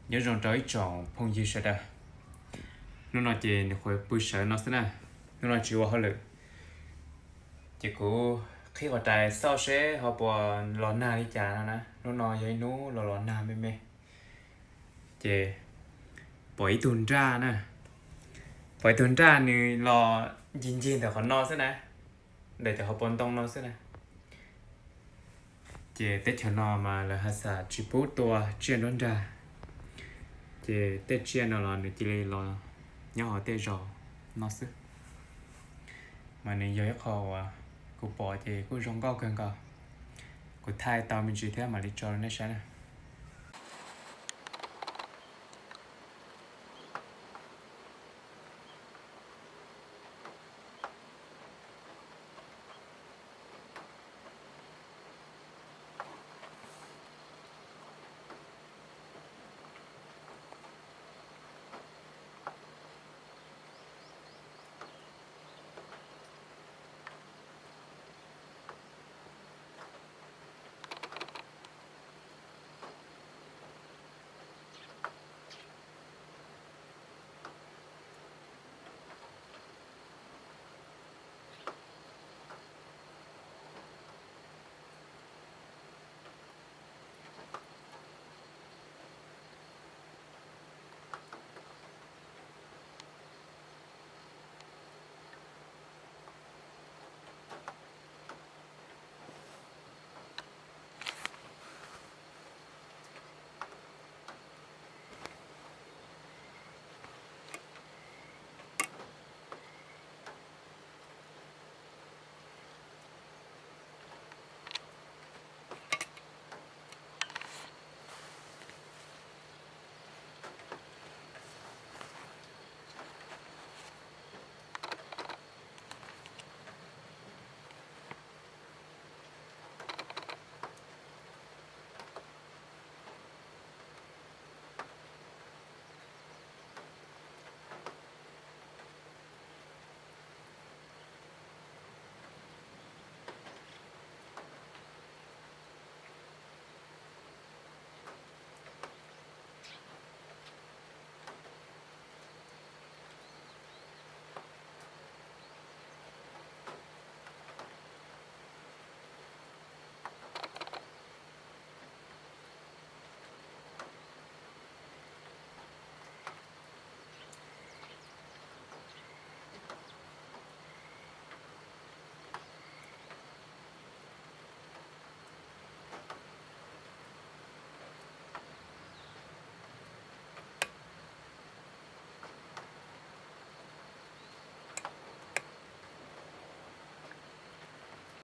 Nyob zoo rau ib tsoom phooj ywg sawv daws. Hnub no ces nws qhuav pw sawv no xwb na, hnub no tsis ua hauj lwm. Ces kuv qhib qhov rais xauj seb ho puas los nag li cas no na. Hnub no yog ib hnub los los nag me me. Ces pom ib tug nraj na, pom ib tug nraj nws los ncig ncig ntawm qhov no xwb na, ntawm cov hauv paus ntoo no xwb na. Ces teb chaws no mas lawv hais tias tsis pub tua tsiaj nruab nrag, ces tej tsiaj no los nws cia li los nyob hauv tej zos no xwb. Mas nws yog ib qho uas kuv pom ces kuj zoo nkauj kawg nkaus. Kuv thaij tau me ntsis thiab mam li tso rau nej saib na.